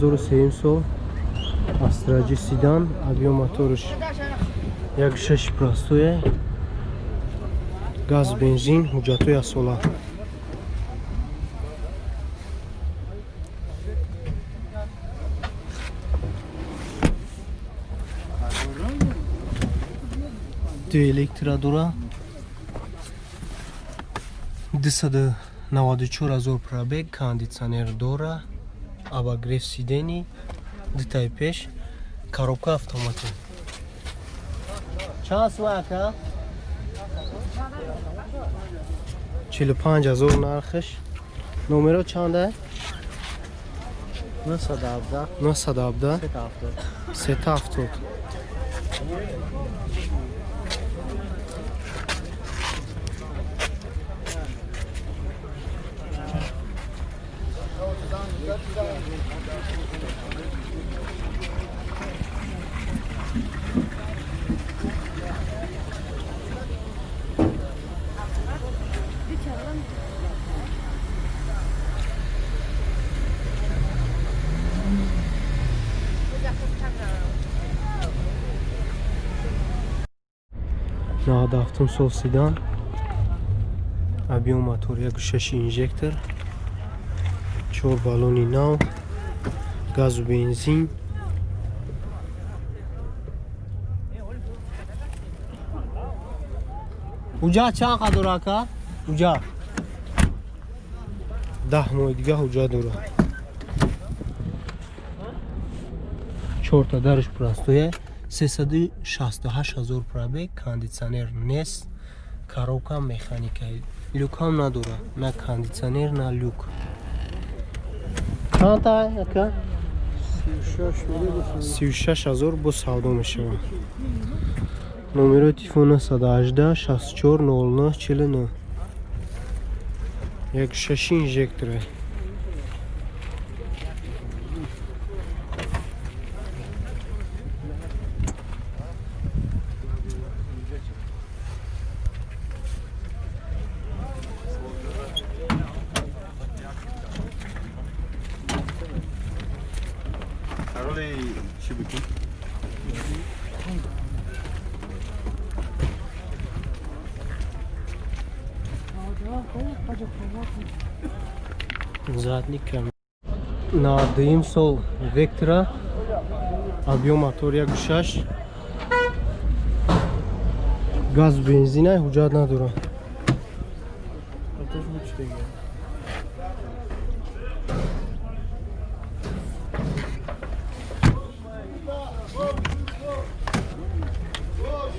2003 сол Астра G седан, объем моторш 1.6 простое, газ бензин, ҳуҷҷатҳои асола. Ду электро дора, 294 000 пробег, кондитсионер дора, обогрев сидений, дутаи пеш, коробка автоматӣ. Чанд сум ака? 45 000 нархш. Номеро чанда? 917 917 370. 97 сол седан, объем мотор 1.6 инжектор, 4 баллони нав, газу бензин. Ҳуҷҷат чанд қа дора ака? Ҳуҷҷат 10 моҳи дига ҳуҷҷат дора. 4та дарш простоя, 368 000 пробег, кондитсионер нест, коробка механика, люкам надора, на кондитсионер, на люк. Чанда ака? 36 000 бо савдо мешавад. Номерои телефон 918 64 09 49. 1.6 инжектор. Задний камера. На дуюм сол Вектора, объем мотор 1.6, газ бензина, ҳуҷҷат надора.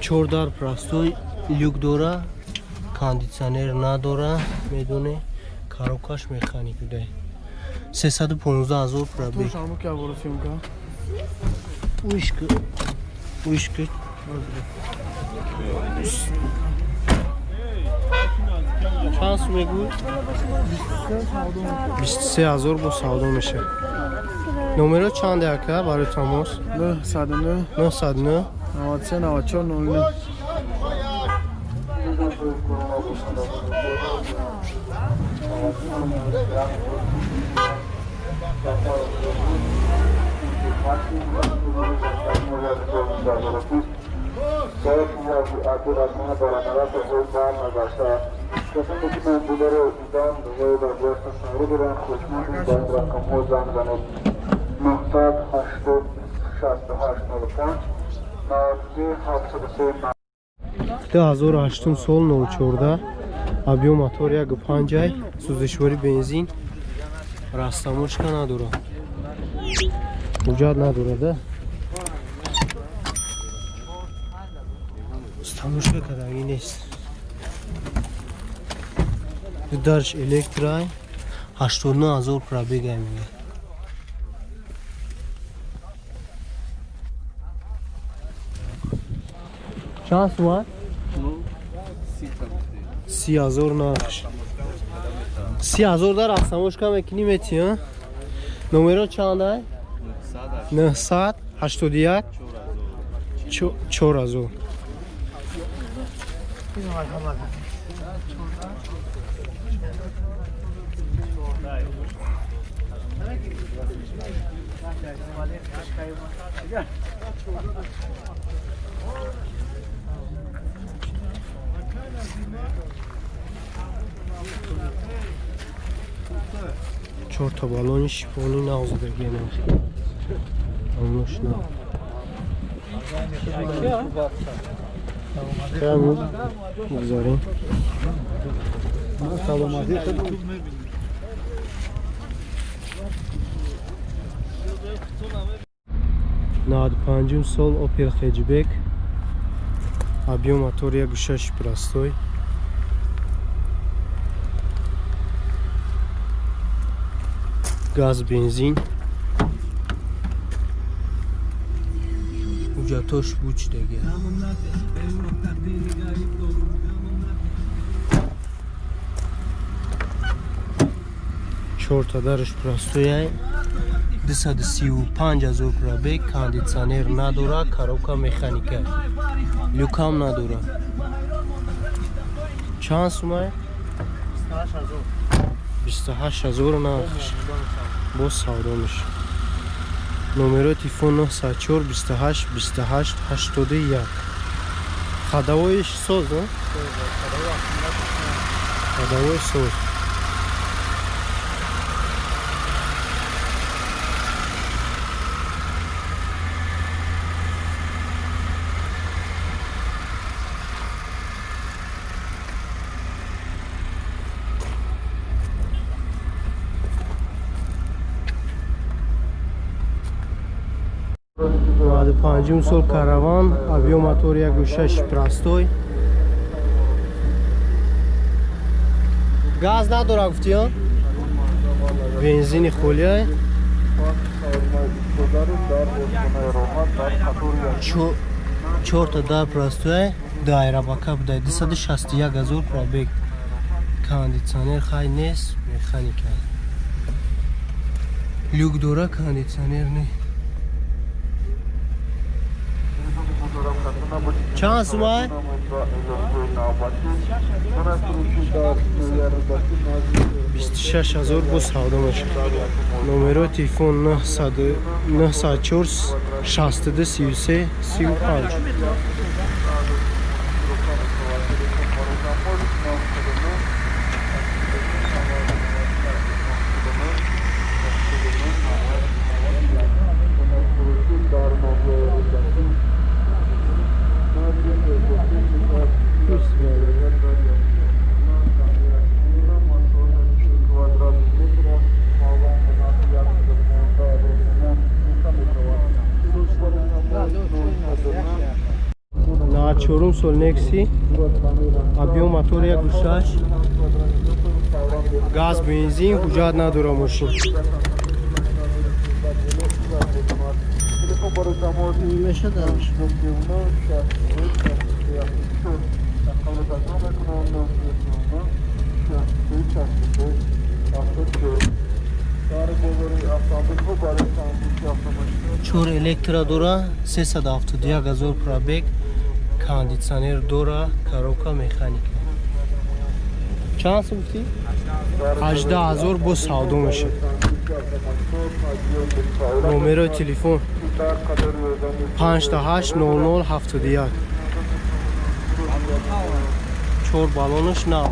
Чор дар простой, люк дора, кондитсионер надора, медоне, коробкаш механик буда. 315 000 пробег. Уишка. Уишка. Чанд сум мегӯй? 23 000 бо савдо мешавад. Номеро чанде ака барои тамос? 909 909 93 94 09. Ду 2008 сол 04, объем мотор 1.5, сӯзишворӣ бензин, растамошка надора, ҳуҷҷат надора да. Стамошка кадагӣ нест. Дарш электрай, 89 000 пробега мегӯяд. Чанд сум? 30 000 нархш. 30 000 дар растамошка мекунӣ метӣ, а? Номеро чанда? 981 4000. Чорта баллони шифони нав задагия нархи. Баллош нав. Гузорем. Саломатӣ. 95 сол Opel Hatchback. Объем мотор 1.6 простой. Газ, бензин. Ҳуҷҷатош бучдаги. Чорта дараш простояй. 235 ҳазор пробег, кондитсионер надора, коробка механика. Люкам надора. Чанд сумай? 28 ҳазор нархш. Боз савдо мешавад. Номерои телефон 904 28 28 81. Ходовоиш соз, а? Ходовой соз. Панҷум сол Караван, объем мотор 1.6 простой. Газ надора гуфти, а? Бензини холия. Чорта дар простой, дайрабака будай 261 ҳазор пробег. Кондитсионер хай нест, механика. Люк дора, кондитсионер не. Чанд сумай? 26 ҳазор боз савдо мешавад. Номерои телефон 904 62 33 35. Чорум сол Некси, объем мотор 1.6, газ, бензин, ҳуҷҷат надора мошин. Чор электро дора, 371 ҳазор пробег, кондитсионер дора, коробка механика. Чанд сум гуфтӣ? 18 ҳазор боз савдо мешавад. Номерои телефон 58 00 71. Чор баллонаш нав.